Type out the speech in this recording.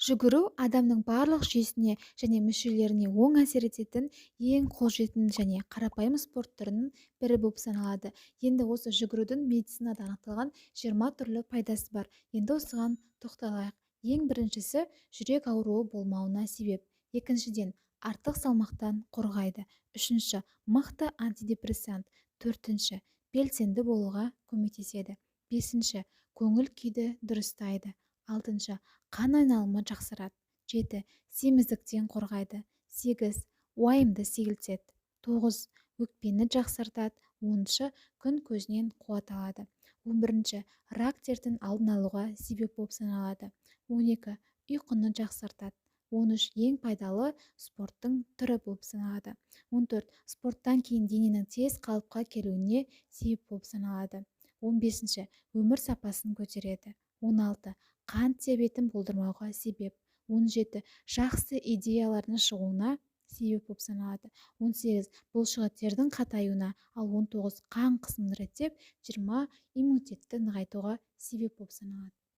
Жүгіру адамның барлық жүйесіне және мүшелеріне оң әсер ететін ең қолжетімді және қарапайым спорт түрінің бірі болып саналады. Енді осы жүгірудің медицинада анықталған 20 түрлі пайдасы бар. Енді осыған тоқталайық. Ең біріншісі: жүрек ауруы болмауына себеп. Екіншіден, артық салмақтан қорғайды. Үшінші, мықты антидепрессант. Төртінші, белсенді болуға көмектеседі. Бесінші, көңіл күйді дұрыстайды. Алтыншы, қан айналымы жақсарады. Жеті, семіздіктен қорғайды. Сегіз, уайымды сейілтеді. Тоғыз, өкпені жақсартады. 10-шы, күн көзінен қуат алады. 11-ші, рак дертін алдын алуға себеп болып саналады. 12, ұйқыны жақсартады. 13, ең пайдалы спорттың түрі болып саналады. 14, спорттан кейін дененің тез қалыпқа келуіне себеп болып саналады. 15-ші, өмір сапасын көтереді. 16, қант диабетін болдырмауға себеп. 17, жақсы идеялардың шығуына себеп болып саналады. 18, бұлшықеттердің қатаюына, ал 19, қан қысымын реттеп, 20, иммунитетті нығайтуға себеп болып саналады.